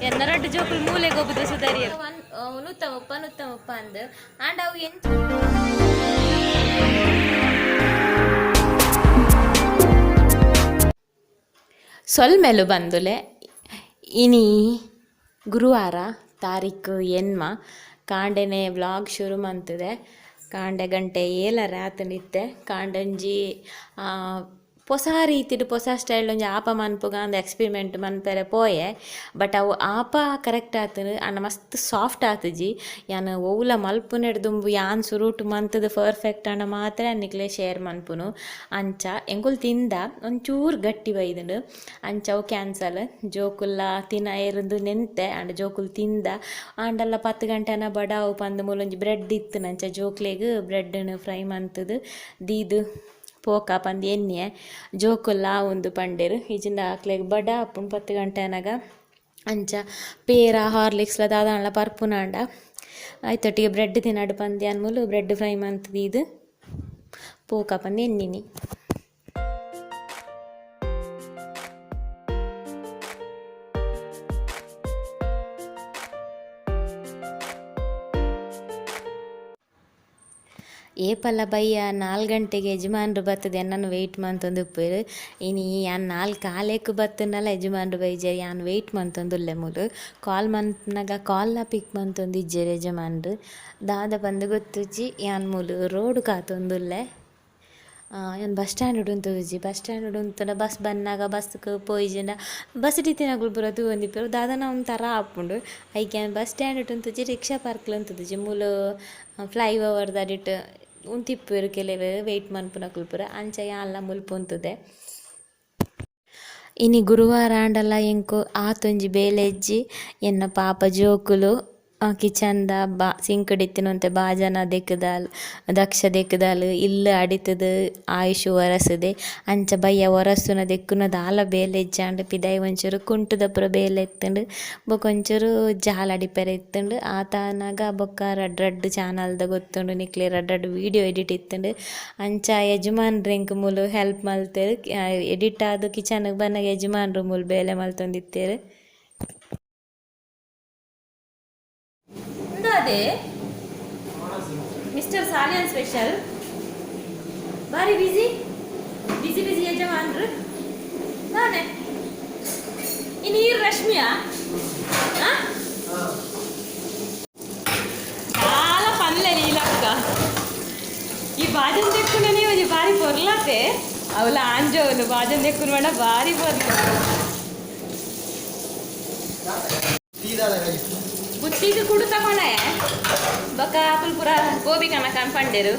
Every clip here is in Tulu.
ಎನ್ನ ರಡ್ಡ್ ಜೋಕುಲು ಮೂಲೆ ಗೊಬ್ಬುದು ಸುಧಾರಿಯೆರ್. 130 130 ಅಂದ್ ಆಂಡ ಅವು ಎಂಚ. ಸೊಲ್ಮೆಲು ಬಂದುಲೆ. ಇನಿ ಗುರುವಾರ, ತಾರೀಕು 8. ಕಾಂಡೆನೆ ವ್ಲಾಗ್ ಶುರು ಮಂತುದೆ. ಕಾಂಡೆ ಗಂಟೆ 7:30 ಆತುಂಡು ಇತ್ತೆ. ಕಾಂಡೊಂಜಿ ಪೊಸ ರೀತಿಡ್ ಪೊಸ ಸ್ಟೈಲ್ ಒಂಜಿ ಆಪ ಮನ್ಪುಗ ಅಂದ್ ಎಕ್ಸ್ಪೆರಿಮೆಂಟ್ ಮನ್ಪೆರೆ ಪೋಯೆ. ಬಟ್ ಅವು ಆಪ ಕರೆಕ್ಟ್ ಆತುಂಡು, ಆಂಡ ಮಸ್ತ್ ಸಾಫ್ಟ್ ಆತುಜಿ. ಯಾನ್ ಒವ್ಲ ಮಲ್ಪುನೆಡ್ ದುಂಬು ಯಾನ್ ಸುರುಟು ಮಂತುದು ಪರ್ಫೆಕ್ಟ್ ಆಂಡ ಮಾತ್ರ ನಿಕ್ಲೆ ಶೇರ್ ಮನ್ಪುನು. ಅಂಚ ಎಂಕುಲು ತಿಂದ, ಒಂಚೂರು ಗಟ್ಟಿ ಬೈದುಂಡು. ಅಂಚ ಅವು ಕ್ಯಾನ್ಸಲ್. ಜೋಕುಲ್ಲ ತಿನಯೆರುಂದು ನೆಂತೆ, ಆಂಡ ಜೋಕುಲು ತಿಂದ. ಆಂಡಲ 10 ಗಂಟೆನ ಬಡಾವು ಪಂದ್ ಮೂಲೊಂಜಿ ಬ್ರೆಡ್ ಇತ್ತುಂಡು. ಅಂಚ ಜೋಕ್ಲೆಗ್ ಬ್ರೆಡ್ನ್ ಫ್ರೈ ಮಂತುದು ದೀದ್ ಪೋಕ ಪಂದ್ ಎನ್ನಿಯೆ. ಜೋಕುಲ್ಲ ಉಂದು ಪಂಡೆರ್, ಇಜಿಂಡ ಅಕ್ಲೆಗ್ ಬಡ ಆಪುಂಡು 10 ಗಂಟೆ ಆನಗ. ಅಂಚ ಪೇರ ಹಾರ್ಲಿಕ್ಸ್ಲ ದಾದಾಂಡ್ಲ ಪರ್ಪುನಾಂಡ ಐತೊಟ್ಟಿಗೆ ಬ್ರೆಡ್ ತಿನ್ನಡ್ ಪಂದ್ ಯಾನ್ ಮೂಲು ಬ್ರೆಡ್ ಫ್ರೈ ಮಂತ್ ದೀದ್ ಪೋಕ ಪಂದ್ ಎನ್ನಿನಿ. ಏಪಲ ಬಯ್ಯ 4 ಗಂಟೆಗೆ ಯಜಮಾನ್ರು ಬತ್ತುದು ಎನ್ನನ್ ವೆಯ್ಟ್ ಮಂತೊಂದು ಉಪ್ಪೆರ್. ಇನಿ ಯಾನ್ 4 ಕಾಲೇಕ್ ಬತ್ತುಂಡಲ ಯಜಮಾನ್ರು ಬೈಜೆರ್. ಯಾನ್ ವೆಯ್ಟ್ ಮಂತೊಂದುಲ್ಲೆ ಮೂಲು. ಕಾಲ್ ಮನ್ಪುನಗ ಕಾಲ್ಲ ಪಿಕ್ ಮಂತೊಂದು ಇಜ್ಜೆರ್ ಯಜಮಾನ್ರು. ದಾದ ಪಂದ್ ಗೊತ್ತುಜ್ಜಿ. ಯಾನ್ ಮೂಲು ರೋಡ್ ಕಾತೊಂದುಲ್ಲೆ. ಯಾನ್ ಬಸ್ ಸ್ಟ್ಯಾಂಡ್ ಉಂತುದುಜಿ. ಬಸ್ ಸ್ಟ್ಯಾಂಡ್ ಉಂತುಂಡ ಬಸ್ ಬನ್ನಗ ಬಸ್ಕ್ ಪೋಯಿಜಿಂಡ ಬಸ್ ಇತ್ತಿನಕುಲು ಪೂರ ತೂವೊಂದಿಪ್ಪೆರ್. ದಾದನ ಒಂಥರ ಆಪುಂಡು. ಐಕ್ ಯಾನ್ ಬಸ್ ಸ್ಟ್ಯಾಂಡ್ ಉಂತುಜಿ, ರಿಕ್ಷಾ ಪಾರ್ಕ್ಲ ಉಂತುದುಜಿ. ಮೂಲು ಫ್ಲೈ ಓವರ್ ದ ಅಡಿಟ್ ಉಂತಿಪ್ಪುವೆರ್ ಕೆಲವೆರ್ ವೆಯ್ಟ್ ಮನ್ಪುನಕುಲು ಪೂರ. ಅಂಚ ಯಾನ್ಲ ಮುಲ್ಪ ಉಂತುದೆ. ಇನಿ ಗುರುವಾರ ಆಂಡಲ ಎಂಕ್ ಆತೊಂಜಿ ಬೇಲೆ ಇಜ್ಜಿ. ಎನ್ನ ಪಾಪ ಜೋಕುಲು ಕಿಚನ್ದ ಬಾ ಸಿಂಕ್ಡ್ ಇತ್ತಿನ ಒಂತೆ ಬಾಜನ ದೆಕ್ಕ್ದಾಲ್, ದಕ್ಷ ದೆಕ್ಕ್ದಾಲ್, ಇಲ್ಲ್ ಅಡಿತ್ದ್ ಆಯುಷ್ ಒರೆಸ್ದೆ. ಅಂಚ ಬಯ್ಯ ಒರೆಸುನ ದೆಕ್ಕುನ ದಾಲ ಬೇಲೆ ಇಜ್ಜಾಂಡ್. ಪಿದಾಯಿ ಒಂಚೂರು ಕುಂಟುದ ಪೂರ ಬೇಲೆ ಇತ್ತ್ಂಡ್. ಬೊಕ ಒಂಚೂರು ಜಾಲ್ ಅಡಿಪೆರೆ ಇತ್ತ್ಂಡ್. ಆತಾನಗ ಬೊಕ್ಕ ರಡ್ಡ್ ರಡ್ಡ್ ಚಾನಲ್ದ ಗೊತ್ತುಂಡು ನಿಕ್ಲೆ ರಡ್ಡ್ ರಡ್ಡ್ ವೀಡಿಯೋ ಎಡಿಟ್ ಇತ್ತ್ಂಡ್. ಅಂಚ ಯಜಮಾನ್ರ್ ಎಂಕ್ ಮೂಲು ಹೆಲ್ಪ್ ಮಲ್ತೆರ್. ಎಡಿಟ್ ಆದ್ ಕಿಚನ್ಗ್ ಬನ್ನಗ ಯಜಮಾನ್ರ್ ಮೂಲು ಬೇಲೆ ಮಲ್ತೊಂದಿತ್ತೆರ್. ಉಂದಾದೆ ಮಿಸ್ಟರ್ ಸಾಲಿಯನ್ ಸ್ಪೆಷಲ್. ಬಾರಿ ಬಿಸಿ ಬಿಸಿ ಬಿಸಿ ಯಜಮಾನ್ರು ನಾನೇ. ಇನ್ನು ಈರ್ ರಶ್ಮಿಯಾ? ದಾಲ ಪನ್ಲೆ ಲೀಲಕ್ಕ. ಈ ಬಾಜನ್ ದೆಕ್ಕುನನೇ ಒಂಜಿ ಬಾರಿ ಪೊರ್ಲತೆ. ಅವಲ ಆಂಜೋವುಲು ಬಾಜನ್ ದೆಕ್ಕುನ ಪಂಡ ಬಾರಿ ಪೊರ್ಲು. ಬುತ್ತಿಗ್ ಕುಡುತ ಕೊಣೆ ಬೊಕ ಅಕುಲು ಪೂರ ಗೋಬಿ ಕನಕ ಪಂಡೆರು.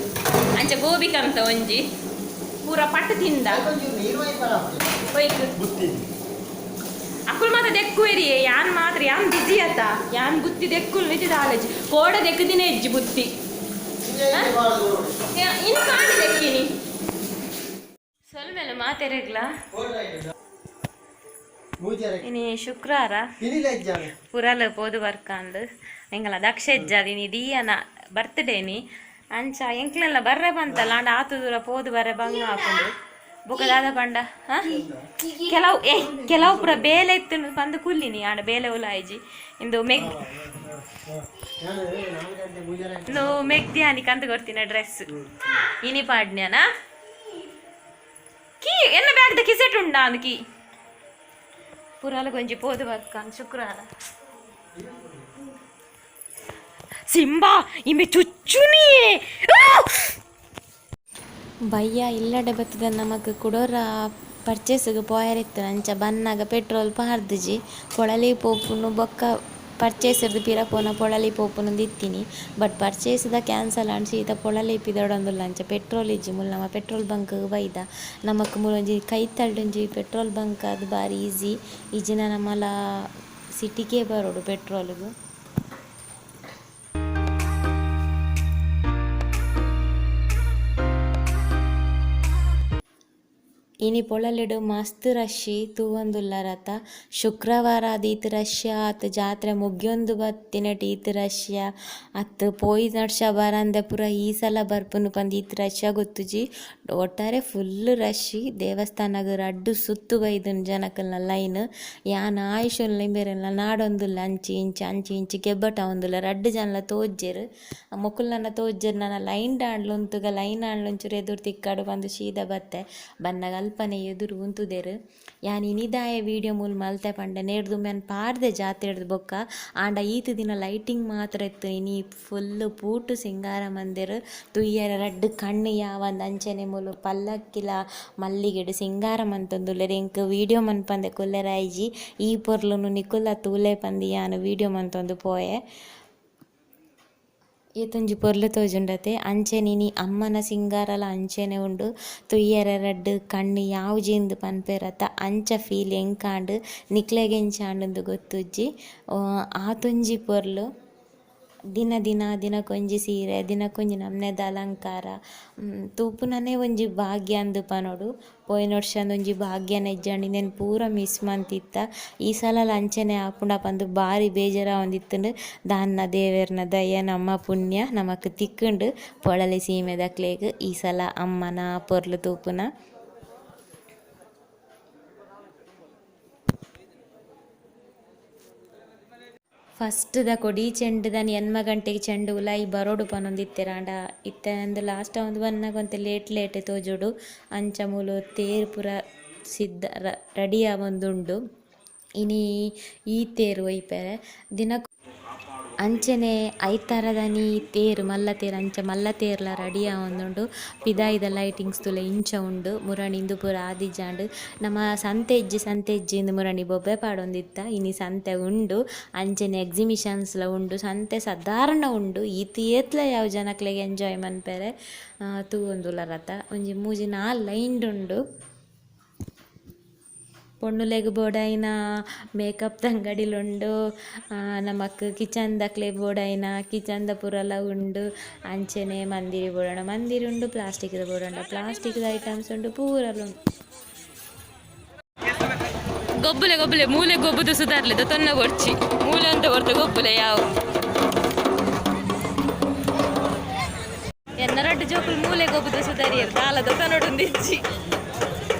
ಅಂಚ ಗೋಬಿ ಕಂತ ಒಂಜಿ ಪೂರ ಪಟ್ಟು ತಿಂದ. ಒಯ್ಕ್ ಅಕುಲು ಮಾತ ದೆಕ್ಕುವೆರಿಯೇ, ಯಾನ್ ಮಾತ್ರ ಯಾನ್ ಬಿಜಿ ಅತ್ತ. ಯಾನ್ ಬುತ್ತಿ ದೆಕ್ಕುಲು ನಿಜ ದಾಲಜಿ ಕೋಡ ದೆಕ್ಕುದಿನ ಇಜ್ಜಿ ಬುತ್ತಿ. ಇನ್ನು ಕಾಣಿ ದೆಕ್ಕಿನಿ. ಸೊಲ್ಮೆಲು ಮಾತೆರೆಗ್ಲ. ಇನಿ ಶುಕ್ರಾರ, ಪುರಲ್ ಪೋದು ಬರ್ಕಂದ್. ಎಂಕಲ ದಕ್ಷ ಇಜ್ಜಾದ್ ಇನಿ ದೀಯನ ಬರ್ತ್ಡೇನಿ. ಅಂಚ ಎಂಕ್ಲೆಲ್ಲ ಬರ್ರೆ ಬಂತಲ್ಲ, ಆಂಡ ಆತು ದೂರ ಪೋದು ಬರ್ರೆ ಬಂಗ ಆಪುಂಡು. ಬೊಕ ದಾದ ಪಂಡ ಕೆಲವು ಏ ಕೆಲವು ಪೂರ ಬೇಲೆ ಇತ್ತು ಪಂದ್ ಕುಲ್ಲಿನಿ. ಆಂಡ ಬೇಲೆ ಉಲಾಯಿಜಿ. ಇಂದು ಮೆಗ್ ಇಂದು ಮೆಗ್ದಿಯಾನಿ ಕಂತು ಕೊಡ್ತೀನಿ ಡ್ರೆಸ್ ಇನಿ ಪಾಡ್ನ್ಯಾನ. ಕೀ ಎನ್ನ ಬ್ಯಾಗ್ದ ಕಿಸೆಟ್ ಉಂಡಾ ಅಂದ್ ಕೀ. ಪುರಾಲ ಗೊಂಜಿ ಪೋದು ಬರ್ಕಂದ್ ಶುಕ್ರಾರ. ಸಿಂಬಾ ಇಂಬೆ ಚುಚ್ಚುನಿಯೇ. ಬಯ್ಯ ಇಲ್ಲಡೆ ಬತ್ತದ ನಮಕ್ ಕುಡೋರ ಪರ್ಚೇಸ್ಗ್ ಪೋಯೆರೆ ಇತ್ತು. ಅಂಚ ಬನ್ನಗ ಪೆಟ್ರೋಲ್ ಪಾರ್ದಿಜಿ. ಪೊಳಲಿ ಪೋಪುನು ಬೊಕ್ಕ ಪರ್ಚೇಸ್ ರ್ದ್ ಪಿರ ಪೋನ ಪೊಳಲಿ ಪೋಪುನು ಇತ್ತಿನಿ. ಬಟ್ ಪರ್ಚೇಸ್ದ ಕ್ಯಾನ್ಸಲ್ ಆಂಡ್. ಸೀದಾ ಪೊಳಲಿ ಪಿದಡೊಂದುಲ್ಲ. ಅಂಚ ಪೆಟ್ರೋಲ್ ಇಜ್ಜಿ. ಮೂಲು ನಮ ಪೆಟ್ರೋಲ್ ಬಂಕ್ ಬೈದ. ನಮಕ್ ಮೂಲೊಂಜಿ ಕೈತಲ್ಡ್ ಒಂಜಿ ಪೆಟ್ರೋಲ್ ಬಂಕ್ ಆದ್ ಬಾರಿ ಈಸಿ. ಇಜ್ಜಿಂಡ ನಮಲ ಸಿಟಿಗೇ ಬರೊಡು ಪೆಟ್ರೋಲ್ಗ್. ಇನಿ ಪೊಳಲಿಡು ಮಸ್ತ್ ರಶ್ ತೂವೊಂದುಲ್ಲರತ ಶುಕ್ರವಾರ ಆದ್ ಈತ್ ರಶ್ ಆತ್ ಜಾತ್ರೆ ಮುಗಿಯೊಂದು ಬತ್ತಿನೆಟ್ ಈತ್ ರಶ್ ಅತ್ತ್ ಪೋಯಿ ವರ್ಷ ಬರಂದೆ ಪೂರ ಈ ಸಲ ಬರ್ಪುನು ಪಂದ್ ಈತ್ ರಶ್ ಗೊತ್ತುಜಿ. ಒಟ್ಟಾರೆ ಫುಲ್ ರಶ್ ದೇವಸ್ಥಾನಗ್ ರಡ್ಡ್ ಸುತ್ತು ಬೈದುಂಡು ಜನಕಲ್ನ ಲೈನ್. ಯಾನ್ ಆಯುಷ್ ಇಂಬೆರೆನ್ಲ ನಾಡೊಂದುಲ್ಲೆ ಅಂಚಿ ಇಂಚಿ ಅಂಚಿ ಇಂಚಿ ಗೆಬ್ಬಟಾವೊಂದುಲ್ಲೆ ರಡ್ಡ್ ಜನಲ ತೋಜ್ಜೆರ್ ಮೊಕುಲು ನನ ತೋಜ್ಜೆರ್ ನನ ಲೈನ್ ಡಾಂಡ್ಲ ಉಂತುಗ ಲೈನ್ ಆಂಡ್ಲ ಒಂಚೂರು ಎದುರು ತಿಕ್ಕಡ್ ಪಂದ್ ಸೀದಾ ಬತ್ತೆ ಬನ್ನಗ ಅಲ್ಪನೆ ಎದುರು ಉಂತುದೆರ್. ಯಾನ್ ಇನಿದಾಯ ವೀಡಿಯೋ ಮೂಲು ಮಲ್ತೆ ಪಂಡ ನೇರ್ದು ದುಂಬು ಪಾಡ್ದೆ ಜಾತ್ರೆಡ್ದ್ ಬೊಕ್ಕ ಆಂಡ ಈತ್ ದಿನ ಲೈಟಿಂಗ್ ಮಾತ್ರ ಇತ್ತು. ಇನಿ ಫುಲ್ ಪೂಟು ಸಿಂಗಾರ ಮಂದೆರ್ ತೂಯೆರೆ ರಡ್ಡ್ ಕಣ್ಣು ಯಾವಂದ್ ಅಂಚನೆ ಮೂಲು ಪಲ್ಲಕ್ಕಿಲ ಮಲ್ಲಿಗೆಡ್ ಸಿಂಗಾರ ಮಂತೊಂದುಲ್ಲೆರ್. ಎಂಕ್ ವೀಡಿಯೋ ಮನ್ಪಂದೆ ಕುಲ್ಲೆರೆ ಆಯಿಜಿ ಈ ಪೊರ್ಲುನು ನಿಕುಲ ತೂಲೆ ಪಂದ್ ಯಾನ್ ವೀಡಿಯೋ ಮಂತೊಂದು ಪೋಯೆ. ಏತೊಂಜಿ ಪೊರ್ಲು ತೋಜುಂಡತೆ ಅಂಚನೆ ಇನಿ ಅಮ್ಮನ ಸಿಂಗಾರಲ ಅಂಚನೆ ಉಂಡು. ತೂಯೆರೆ ರಡ್ಡ್ ಕಣ್ಣು ಯಾವುಜಿಂದ್ ಪನ್ಪೆರತ ಅಂಚ ಫೀಲ್ ಎಂಕಾಂಡ್ ನಿಕ್ಲೆಗ್ ಎಂಚ ಆಂಡುಂದು ಗೊತ್ತುಜ್ಜಿ. ಆತೊಂಜಿ ಪೊರ್ಲು. ದಿನ ದಿನ ದಿನಕ್ಕೊಂಜಿ ಸೀರೆ ದಿನಕ್ಕೊಂಜಿ ನಮ್ನೆದ ಅಲಂಕಾರ. ತೂಪುನನೇ ಒಂಜಿ ಭಾಗ್ಯ ಅಂದ್ ಪನೊಡು. ಪೋಯಿನ ವರ್ಷ ಒಂಜಿ ಭಾಗ್ಯನ ಇಜ್ಜಾಂಡ್ ಇಂದೆನ್ ಪೂರ ಮಿಸ್ ಮಂತಿತ್ತ. ಈ ಸಲಲ ಅಂಚನೆ ಆಪುಂಡ ಪಂದ್ ಬಾರಿ ಬೇಜಾರಾವೊಂದಿತ್ತುಂಡು. ದಾನ್ನ ದೇವೆರ್ನ ದಯ ನಮ್ಮ ಪುಣ್ಯ ನಮಕ್ ತಿಕ್ಕುಂಡು. ಪೊಳಲಿ ಸೀಮೆದಕ್ಲೆಗ್ ಈ ಸಲ ಅಮ್ಮನ ಪೊರ್ಲು ತೂಪುನ. ಫಸ್ಟ್ ದ ಕೊಡಿ ಚೆಂಡುದನಿ ಎನ್ಮ ಗಂಟೆಗ್ ಚೆಂಡು ಉಲಾಯಿ ಬರೋಡು ಪನೊಂದಿತ್ತೆರ್ ಆಂಡ ಇತ್ತೆ ಅಂದ್ ಲಾಸ್ಟ್ ಆವೊಂದು ಬನ್ನಗ ಒಂತೆ ಲೇಟ್ ಲೇಟ್ ತೋಜೊಡು. ಅಂಚ ಮೂಲು ತೇರ್ ಪೂರ ಸಿದ್ಧ ರೆಡಿ ಆವೊಂದುಂಡು. ಇನಿ ಈ ತೇರ್ ಒಯಿಪೆರೆ ದಿನ ಅಂಚನೆ ಐತಾರದಾನಿ ತೇರ್ ಮಲ್ಲ ತೇರ್ ಅಂಚ ಮಲ್ಲ ತೇರ್ಲ ರೆಡಿ ಆವೊಂದುಂಡು. ಪಿದಾಯಿದ ಲೈಟಿಂಗ್ಸ್ ತೂಲೆ ಇಂಚ ಉಂಡು. ಮುರಣಿ ಇಂದು ಪೂರ ಆದಿಜ್ಜಾಂಡ್. ನಮ ಸಂತೆ ಇಜ್ಜಿ ಸಂತೆ ಇಜ್ಜಿ ಇಂದು ಮುರಣಿ ಬೊಬ್ಬೆ ಪಾಡೊಂದಿತ್ತ. ಇನಿ ಸಂತೆ ಉಂಡು. ಅಂಚನೆ ಎಕ್ಸಿಬಿಷನ್ಸ್ಲ ಉಂಡು. ಸಂತೆ ಸಾಧಾರಣ ಉಂಡು. ಈತ್ ಏತ್ಲ ಯಾವ್ ಜನಕ್ಲೆಗ್ ಎಂಜಾಯ್ ಮನ್ಪೆರೆ ತೂವೊಂದುಲ್ಲರತ ಒಂಜಿ ಮೂಜಿ ನಾಲ್ ಲೈನ್ ಉಂಡು. ಪೊಣ್ಣುಲೆಗ್ ಬೋಡಾಯಿನ ಮೇಕಪ್ ಅಂಗಡಿಲು ಉಂಡು. ನಮಕ್ ಕಿಚನ್ ದಕ್ಲೆಗ್ ಬೋಡಾಯಿನ ಕಿಚನ್ ದ ಪೂರಲ ಉಂಡು. ಅಂಚನೆ ಮಂದಿರಿ ಬೋಡಾಂಡ ಮಂದಿರಿ ಉಂಡು ಪ್ಲಾಸ್ಟಿಕ್ ದ ಬೋಡಾಂಡ ಪ್ಲಾಸ್ಟಿಕ್ ದ ಐಟಮ್ಸ್ ಉಂಡು ಪೂರಲ ಉಂಡು. ಗೊಬ್ಬುಲೆ ಗೊಬ್ಬುಲೆ ಮೂಲೆ ಗೊಬ್ಬುದು ಸುಧಾರ್ಲೆ ತೊನ್ನ ಬೊರ್ಚಿ ಮೂಲೆ ಅಂತ ಬರ್ತ ಗೊಬ್ಬುಲೆ ಯಾವು. ಎನ್ನ ರಡ್ಡ್ ಜೋಕುಲು ಮೂಲೆ ಗೊಬ್ಬುದು ಸುಧಾರಿಯರ್ ದಾಲದ ತನ್ನೊಡುಂದಿಜ್ಜಿ.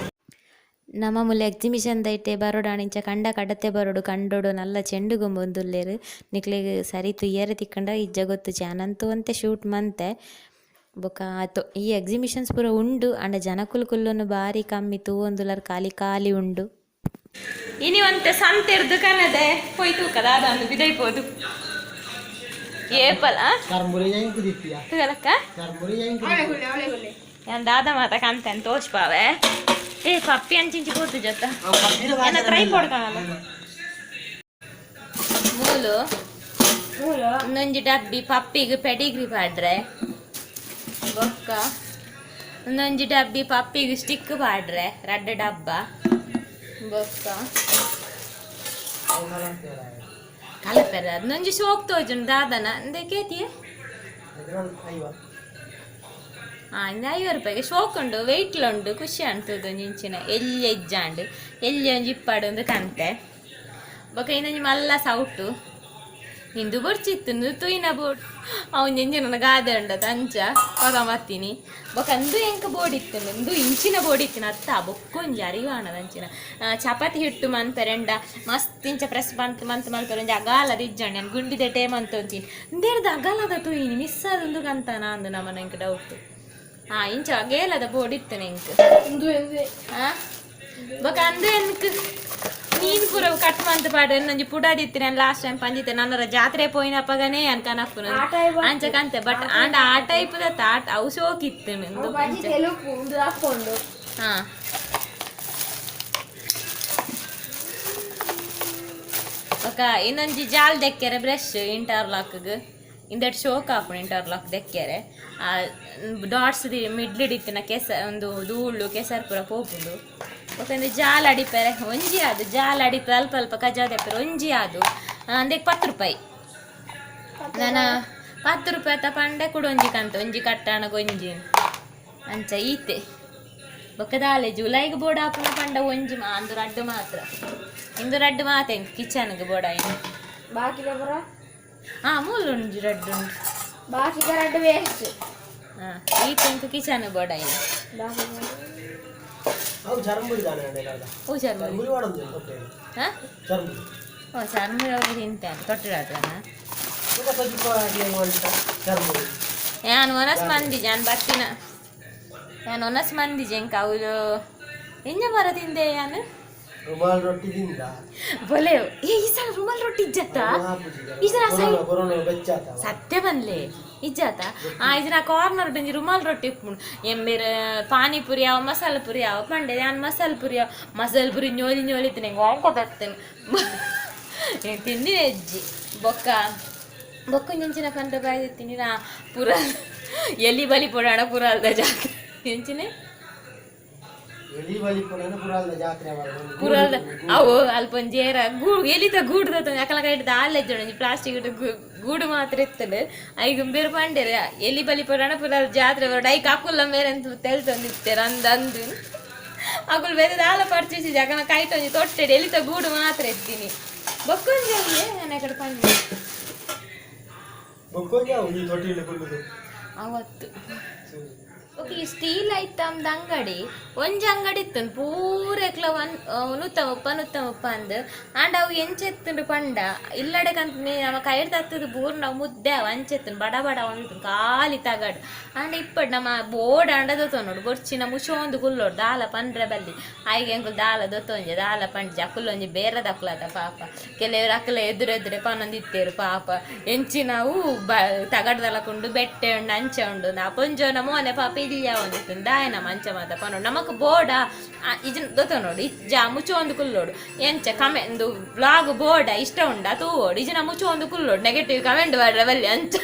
ನಮ ಮೂಲು ಎಕ್ಸಿಬಿಷನ್ ದೈಟೆ ಬರೋಡಾಂಡ ಇಂಚ ಕಂಡ ಕಡತೆ ಬರೋಡು ಕಂಡೊಡು ನಲ್ಲ ಚೆಂಡು ಗೊಬ್ಬೊಂದುಲ್ಲೆರ್ ನಿಕ್ಲೆಗ್ ಸರಿ ತೂಯೆರೆ ತಿಕ್ಕುಂಡ ಇಜ್ಜ ಗೊತ್ತುಜಿ ಯಾನಂತೂ ಒಂತೆ ಶೂಟ್ ಮಂತೆ. ಬೊಕ ಈ ಎಕ್ಸಿಬಿಷನ್ಸ್ ಪೂರ ಉಂಡು ಆಂಡ ಜನಕುಲು ಕುಲ್ಲುನು ಬಾರಿ ಕಮ್ಮಿ ತೂವೊಂದುಲ್ಲೆರ್ ಖಾಲಿ ಖಾಲಿ ಉಂಡು. ಇನಿ ಒಂತೆ ಸಂತೆರ್ದು ಕನದೆ ಪೋಯ್ ತೂಕ ದಾದ ಅಂದ್ ಪಿದೈ ಪೋದು ಏಪಲ ತೂಗಲಕ್ಕ ಯಾನ್ ದಾದ ಮಾತ ಕಂತೆನ್ ತೋಜ್ಪಾವೆ. ಏ ಪಪ್ಪಿ ಅಂಚಿಂಚಿ ಪೋತು ಜೊತ ಏನ ಟ್ರೈ ಕಾಣಲ್ಲ. ಮೂಲು ಒಂದೊಂಜಿ ಡಬ್ಬಿ ಪಪ್ಪಿಗೆ ಪೆಡಿಗ್ರಿ ಪಾಡ್ರೆ. ಬೊಕ್ಕ ಒಂದೊಂಜಿ ಡಬ್ಬಿ ಪಪ್ಪಿಗೆ ಸ್ಟಿಕ್ ಪಾಡ್ರೆ ರಡ್ಡ್ ಡಬ್ಬ. ಬೊಕ್ಕ ಕಲಪೆರ ಅದನ್ನೊಂಜಿ ಶೋಕ್ ತೋಜುಂಡು ದಾದನ ಇಂದೆ ಕೇತಿಯೆ. ಇಂದು 50 ರೂಪಾಯಿಗೆ ಶೋಕ್ ಉಂಡು ವೆಯ್ಟ್ಲ ಉಂಡು ಖುಷಿ ಅಂತದ್ದು ಒಂಜಿ ಇಂಚಿನ ಎಲ್ಯ ಇಜ್ಜಾಂಡ್ ಎಲ್ಯ ಒಂಜಿ ಇಪ್ಪಾಡು ಒಂದು ಕಂತೆ. ಬೊಕ ಇನ್ನೊಂಜಿ ಮಲ್ಲ ಸೌಟು. ಇಂದು ಬೊರ್ಚಿತ್ತು ಇಂದು ತೂಯಿನ ಬೋಡ್ ಅವು ಎಂಚಿನ ಗಾದೆ ಉಂಡತ ಅಂಚ ಬತ್ತೀನಿ. ಬೊಕ ಅಂದು ಎಂಕ್ ಬೋಡಿತ್ತು ಇಂದು ಇಂಚಿನ ಬೋಡಿತ್ತಿನ ಅತ್ತ ಬೊಕ್ಕೊಂಜಿ ಅರಿವಾಣದ ಅಂಚಿನ. ಚಪಾತಿ ಹಿಟ್ಟು ಮನ್ಪೆರೆಂಡ ಮಸ್ತ್ ಇಂಚ ಪ್ರೆಸ್ ಮಂತ್ ಮಂತ್ ಮಲ್ಪೆರೆ ಒಂಜಿ ಅಗಾಲದ ಇಜ್ಜಂಡ್ ಯಾನ್ ಗುಂಡಿದೆಟೇ ಮಂತೊಂತೀನಿ ಇಂದೆರ್ದ ಅಗಾಲದ ತೂಯಿನಿ ಮಿಸ್ ಆದ್ ಕಂತಾನ ಅಂದು ನಮನ ಎಂಕ್ ಡೌಟ್. ಇಂಚ ಅಗೇಲದ ಬೋಡಿತ್ತು ಎಂಕ್. ಬೊಕ ಅಂದು ಎಂಕ್ ನೀನು ಪೂರ ಕಟ್ ಮಂತ್ ಪಾಡ ಒಂಜಿ ಪುಡಾದಿತ್ತು ನಾನು ಲಾಸ್ಟ್ ಟೈಮ್ ಪಂಜಿತ್ತೆ ನನ್ನರ ಜಾತ್ರೆ ಪೋಯಿನಪಗನೇ ಯಾನ್ ಕನಪುನ ಅಂಚ ಕಂತೆ ಬಟ್ ಆಂಡ ಆ ಟೈಪ್ ದ ತಾಟ್ ಅವು ಶೋಕಿತ್ತು ಹಾ. ಬೊಕ ಇನ್ನೊಂಜಿ ಜಾಲ್ ದೆಕ್ಕೆರೆ ಬ್ರಷ್ ಇಂಟರ್ಲಾಕ್ ಇಂದೆಟ್ ಶೋಕ್ ಆಪುಂಡು ಇಂಟರ್ಲಾಕ್ ದೆಕ್ಕೆರೆ. ಆ ಡಾಟ್ಸ್ the ಮಿಡ್ಲಿಡ್ ಇತ್ತಿನ ಕೆಸ ಒಂದು ಧೂಳು ಕೆಸರು ಪೂರ ಪೋಪುಂಡು. ಬೊಕ ಇಂದು ಜಾಲ್ ಅಡಿಪೆರೆ ಒಂಜಿ ಅದು ಜಾಲ್ ಅಡಿಪೆ ಅಲ್ಪ ಅಲ್ಪ ಕಜಾವ್ ದೆಪ್ಪೆರೆ ಒಂಜಿ ಅದು. ಅಂದೆಕ್ 10 ರೂಪಾಯಿ. ನನ 10 ರೂಪಾಯಿ ಅತ್ತ ಪಂಡೆ ಕುಡ ಒಂಜಿ ಕಂತ ಒಂಜಿ ಕಟ್ಟಾಣಗ ಒಂಜಿ. ಅಂಚ ಈತೆ. ಬೊಕ್ಕದಾಲೆ ಜುಲೈಗೆ ಬೋಡ ಆಪುನ ಪಂಡ ಒಂಜಿ ಅಂದು ರಡ್ಡು ಮಾತ್ರ ಇಂದು ರಡ್ಡು ಮಾತ ಎಂಕ್ ಕಿಚನ್ಗೆ ಬೋಡ ಇನ್ನು ಬಾಕಿ ಪೂರ ಹಾ ಮೂಲು ಒಂಜಿ ರಡ್ಡು ಉಂಡು ಬಾಕಿ ರಡ್ಡು ವೇಸ್ಟ್ ಹಾ ಈ ತೆಂಕು ಕಿಚನ್ ಬೋಡ ಇನ್ನು ಬಾಕಿ ಅವು ಚರ್ಮುರಿ ದಾನೆ ಅಂಡೆ ಓ ಚರ್ಮುರಿ ಚರ್ಮುರಿ ಮಾಡೋದು ತೊಟ್ಟೆ ಹಾ ಚರ್ಮುರಿ ಓ ಚರ್ಮುರಿ ಅವು ತಿಂತೇನೆ ತೊಟ್ಟಿಡಾಟನ ತುಂಬ ಸಜಿಪ ಅಂತ ಚರ್ಮುರಿ ಯಾನ್ ಒನಸ್ ಮಂದಿ ಜಾನ್ ಬರ್ತಿನ ಯಾನ್ ಒನಸ್ ಮಂದಿ ಜಂಕ ಅವಳು ಎಂಜ ಮರ ತಿಂದೆ ಯಾನ್ ರುಮಾಲ್ ರೊಟ್ಟಿ ತಿಂದ ಬೊಲೆ ಏ ಈ ಸಲ ರುಮಾಲ್ ರೊಟ್ಟಿ ಇಜ್ಜತ್ತ ಈ ಸಲ ಕೊರೋನಾ ಕೊರೋನಾ ಬೆಚ್ಚಾತ ಸತ್ಯ ಬನ್ಲೆ ಇಜ್ಜಾತ ಆ ಇದನ್ನ ಕಾರ್ನರ್ ಒಂಜಿ ರುಮಾಲ್ ರೊಟ್ಟಿ ಉಪ್ಪುಂಡು ಎಂಬೇರ್ ಪಾನಿಪುರಿ ಅವ ಮಸಾಲ ಪುರಿ ಅವ ಪಂಡೆ ಯಾನ್ ಮಸಾಲ ಪುರಿ ಅವ ಮಸಾಲ ಪುರಿ ñೋಲಿ ñೋಲಿ ತಿನ್ನೆ ಓಂಕೊ ತರ್ತೇನೆ ತಿಂದಿನ ಹೆಜ್ಜಿ ಬೊಕ್ಕ ಬೊಕ್ಕ ಎಂಚಿನ ಪಂಡ ಬಾಯಿ ತಿನ್ನಿನ ಪುರ ಎಲ್ಲಿ ಬಲಿ ಪೊಡಾಣ ಪುರಾಲ್ದ ಜಾತ್ರೆ ಎಂಚಿನ ಎಲಿ ಬಲಿ ಪುರಾಣ ಪುರಾಲ್ದ ಜಾತ್ರೆ ಪುರಾಲ್ದ ಅವು ಅಲ್ಪ ಒಂಜಿ ಏರ ಗೂಡು ಎಲಿತ ಗೂಡು ತತ್ತೊಂದು ಅಕಲ ಕೈಟ್ ದಾಲ ಒಂಜಿ ಪ್ಲಾಸ್ಟಿಕ್ ಗೂಡು ಮಾತ್ರ ಇತ್ತಂಡು ಐಗ ಬೇರೆ ಪಂಡೇರು ಎಲಿ ಬಲಿ ಪುರಾಣ ಪುರಾಲ್ ಜಾತ್ರೆ ಬರೋಡು ಐಕ್ ಅಕುಲ್ಲ ಮೇರೆ ಅಂತ ತೆಲ್ತೊಂದಿತ್ತೇರು ಅಂದ ಅಂದು ಅಕುಲು ಬೇರೆ ದಾಲ ಪರ್ಚೇಸ್ ಅಕಲ ಕೈಟ್ ಒಂಜಿ ತೊಟ್ಟೆಡು ಎಲಿತ ಗೂಡು ಮಾತ್ರ ಎತ್ತೀನಿ ಬೊಕ್ಕೊಂಜಿ ನಾನು ಕಡೆ ಪಂಡೆ ಬೊಕ್ಕೊಂಜಿ ಅವು ಈ ತೊಟ್ಟಿಲು ಕುಲ್ಲುದು ಅವತ್ತು ಓಕೆ ಈ ಸ್ಟೀಲ್ ಐಟಮ್ದ ಅಂಗಡಿ ಒಂಜಿ ಅಂಗಡಿ ಇತ್ತು ಪೂರ ಎಕ್ಲ ಒನ್ ಉತ್ತಮಪ್ಪ ಉತ್ತಮಪ್ಪ ಅಂದ್ ಆಂಡ್ ಅವು ಎಂಚೆತ್ತುಂಡು ಪಂಡ ಇಲ್ಲಡೆ ಕಂತ ಮೇ ನಮ್ಮ ಕೈಡ್ ತತ್ತದ ಬೂರ್ ನಾವು ಮುದ್ದೆ ಅವ ಅಂಚೆತ್ತುಂಡು ಬಡ ಬಡ ಒಂದು ಖಾಲಿ ತಗಡು ಆಂಡ ಇಪ್ಪಡ್ ನಮ್ಮ ಬೋರ್ಡ್ ಅಂಡ ದೊತ್ತೊನೋಡು ಬೊರ್ಚಿನ ಮುಷೋಂದು ಕುಲ್ಲೋಡು ದಾಲ ಪಂಡ್ರೆ ಬಲ್ಲಿ ಆಯ್ಗೆ ಅಂಕುಲ್ ದಾಲ ದೊತ್ತೊಂಜೆ ದಾಲ ಪಂಡ್ಜೆ ಅಕುಲೊಂಜಿ ಬೇರೆ ದಕ್ಲಾತ ಪಾಪ ಕೆಲವರು ಅಕಲ ಎದುರು ಎದುರೆ ಪನೊಂದಿತ್ತೇರು ಪಾಪ ಎಂಚಿನವು ಬ ತಗಡ್ದಲಕುಂಡು ಬೆಟ್ಟೆ ಉಂಡು ಅಂಚೆ ಉಂಡು ಅಪೊಂಜೋನ ಮೋನೆ ಪಾಪ ಇಲ್ಲಿಯ ಒಂದಿತ್ತು ದಾಯನ ಮಂಚ ಮಾತ ಪನೋಡು ನಮಕ್ ಬೋರ್ಡ ಇಜನ್ ದೊತ್ತ ನೋಡು ಇಜ್ಜ ಮುಚ್ಚೊಂದು ಕುಲ್ಲೋಡು ಎಂಚ ಕಮೆ ಒಂದು ಬ್ಲಾಗ್ ಬೋರ್ಡ ಇಷ್ಟ ಉಂಡ ತೂವೋಡು ಇಜನ ಮುಚ್ಚೊಂದು ಕುಲ್ಲೋಡು ನೆಗೆಟಿವ್ ಕಮೆಂಟ್ ಬಾಡ್ರೆ ಬಲ್ಲಿ ಅಂಚ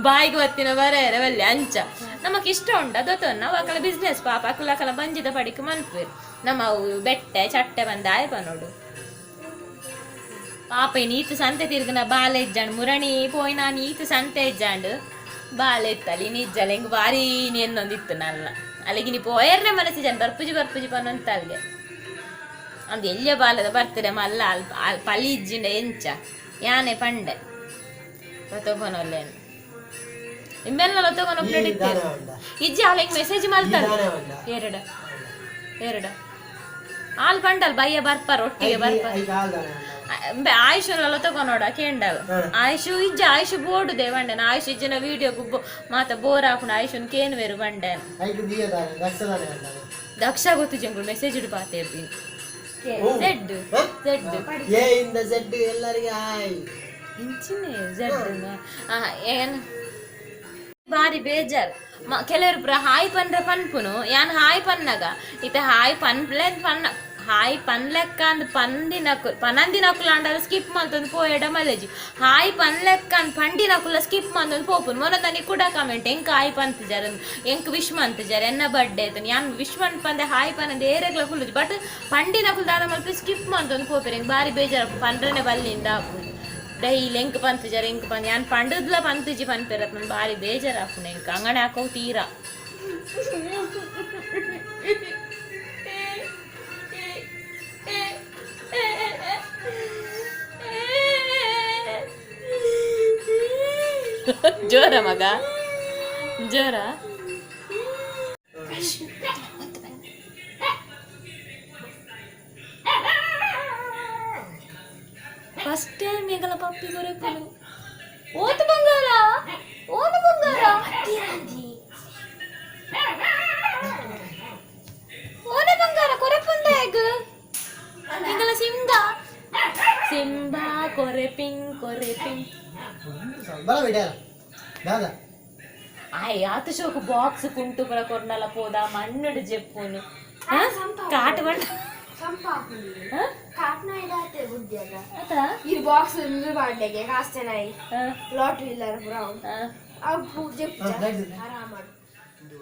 ಬಾಯಿಗೆ ಬತ್ತಿನ ಬರ ಬಲ್ಲಿ ಅಂಚ ನಮಕ್ ಇಷ್ಟ ಉಂಡ ದೊತ್ತ ನಾವು ಅಕಲ ಬಿಸ್ನೆಸ್ ಪಾಪ ಅಕಲ ಅಕಲ ಬಂಜಿದ ಪಡಿಕೆ ಮನ್ಪೇರು ನಮ್ಮ ಅವು ಬೆಟ್ಟೆ ಚಟ್ಟೆ ಬಂದ ಆಯ್ ಪನೋಡು ಪಾಪ ಈತ ಸಂತೆ ತಿರ್ಗನ ಬಾಲೆ ಇಜ್ಜಾಂಡ್ ಮುರಣಿ ಪೋಯ್ ನಾನು ಈತ ಸಂತೆ ಇಜ್ಜಾಂಡ್ ಬಾಲೆ ಇತ್ತಲ್ಲಿ ನಿಜ್ಜಲ್ಲ ಹಿಂಗೆ ಬಾರಿ ನೆನ್ನೊಂದಿತ್ತು ನನ್ನ ಅಲ್ಲಿಗೆ ನೀ ಪೋಯರ್ನೆ ಮನಸ್ಸಿ ಜನ ಬರ್ಪುಜಿ ಬರ್ಪುಜಿ ಪನ್ನೊಂತ ಅಲ್ಲಿಗೆ ಅಂದ್ ಎಲ್ಲಿಯ ಬಾಲದ ಬರ್ತಾರೆ ಮಲ್ಲ ಅಲ್ ಅಲ್ ಪಲಿ ಇಜ್ಜಿಂಡ ಎಂಚ ಯಾನೆ ಪಂಡೆ ತಗೊನೊಲ್ಲೇನು ನಿಮ್ಮೆಲ್ಲ ತಗೊಂಡು ಈ ದಾನೆ ಉಂಡ ಇಜ್ಜಿ ಅವಳು ಹಿಂಗೆ ಮೆಸೇಜ್ ಮಾಡ್ತಾರೆ ದಾನೆ ಉಂಡ ಎರಡ ಎರಡ ಹಾಲು ಪಂಡಲ್ ಬಯ್ಯ ಬರ್ಪಾರ ಒಟ್ಟಿಗೆ ಬರ್ಪಾರ ಐದು ಹಾಲು ದಾನೆ ಉಂಡ ಆಯುಷ್ ತಗೊನೋಡ ಕೇಂಡಲ್ ಆಯುಷು ಇಜ್ಜ ಆಯುಷ್ ಬೋರ್ಡು they ಬಂಡೆನ ಆಯುಷ್ ಇಜ್ಜನ ವಿಡಿಯೋ ಗುಬ್ಬು ಮಾತ ಬೋರ್ ಹಾಕೊಂಡು ಆಯುಷನ್ ಕೇನ್ ವೇರು ಬಂಡೆನ್ ಐದು ದಿಯ ದಾನೆ ದಕ್ಷ ದಾನೆ ಉಂಡ ದಕ್ಷ ಗೊತ್ತು ಜಂಗುಳು ಮೆಸೇಜ್ ಇಡು ಪಾತೇರ್ತೀನಿ ಝೆಡ್ ಝೆಡ್ ಎ ಇಂದ ಝೆಡ್ ಎಲ್ಲರಿಗೆ ಹಾಯ್ ಇಂಚಿನೇ ಝೆಡ್ ಏನು ಬಾರಿ ಬೇಜಾರ್ ಕೆಲವರು ಪುರ ಹಾಯ್ ಪನ್ರೆ ಪನ್ಪುನು ಯಾನ್ ಹಾಯ್ ಪನ್ನಾಗ ಇತ್ತ ಹಾಯ್ ಪನ್ಪ್ಲೆ ಪನ್ನ ಹಾಯ್ ಪನ್ಲೆಕ್ಕ ಅಂದ್ ಪಂದಿನಕು ಪನಂದಿನಕುಲ ಅಂಡಲ ಸ್ಕಿಪ್ ಮಂತೊಂದು ಪೋಯಡ ಮಲೇಜಿ ಹಾಯ್ ಪನ್ಲೆಕ್ಕ ಅಂದ್ ಪಂಡಿನಕುಲ ಸ್ಕಿಪ್ ಮಂತೊಂದು ಪೋಪುನು ಮೊನದನಿ ಕೂಡ ಕಮೆಂಟ್ ಎಂಕ್ ಹಾಯ್ ಪಂತಿಜಾರ ಎಂಕ್ ವಿಶ್ ಮಂತಿಜಾರ ಎನ್ನ ಬರ್ಡೇ ಆಯ್ತು ಯಾನ್ ವಿಶ್ ಪಂದೆ ಹಾಯ್ ಪನಂದೆ ಏರೆಗ್ಲ ಕುಲ್ಲುಜಿ ಬಟ್ ಪಂಡಿನಕುಲು ದಾದ ಮಲ್ಪ ಸ್ಕಿಪ್ ಮಂತೊಂದು ಪೋಪೆರ್ ಎಂಕ್ ಬಾರಿ ಬೇಜಾರು ಪಂಡ್ರನೆ ಬಲ್ಲಿಂದ ಆಪುಂಡು ಡೈಲಿ ಎಂಕ್ ಪಂತಿಜಾರ ಎಂಕ್ ಪಂದ್ ಯಾನ್ ಪಂಡದ್ಲ ಪಂತಿಜಿ ಪನ್ಪೆರತ್ ನನ್ ಬಾರಿ ಬೇಜಾರು ಆಪುಂಡು ಎಂಕ್ ಅಂಗಣೆ ಹಾಕೋ ತೀರಾ ಜೋರ ಮಗ ಜೋರ ಫಸ್ಟ್ ಟೈಮ್ ಎಂಗಲ ಪಪ್ಪಿ ಕೊರೆಪುನು ಓತು ಬಂಗಾರ ಓದು ಬಂಗಾರ ಓನೆ ಬಂಗಾರ ಕೊರೆಪುಂದ ಎಗ್ ಎಂಗಲ ಸಿಂಗ ಸಿಂಬಾ ಕೊರೆಪಿಂಗ್ ಕೊರೆಪಿಂಗ್ ಬಲ ಬಿಡ ದಾದಾ ಆಯ್ ಆತ ಶೋಕು ಬಾಕ್ಸ್ ಕುಂಟು ಪರ ಕೊರ್ನಲ ಪೋದ ಮಣ್ಣುಡು ಜೆಪ್ಪುನು ಕಾಟು ಬಣ್ಣ ಸಂಪಾಪುಂಡು ಕಾಟ್ನ ಇದಾತೆ ಬುದ್ಧಿಯಲ್ಲ ಆತ ಈ ಬಾಕ್ಸ್ ಮಾಡ್ಲಿಕ್ಕೆ ಕಾಸ್ತೆನಾಯಿ ಹಾ, ಲಾಟ್ರಿ ಇಲ್ಲ ಪೂರ ಹಾ. ಅವು ಪೂಜೆ ಆರಾಮ ಇದು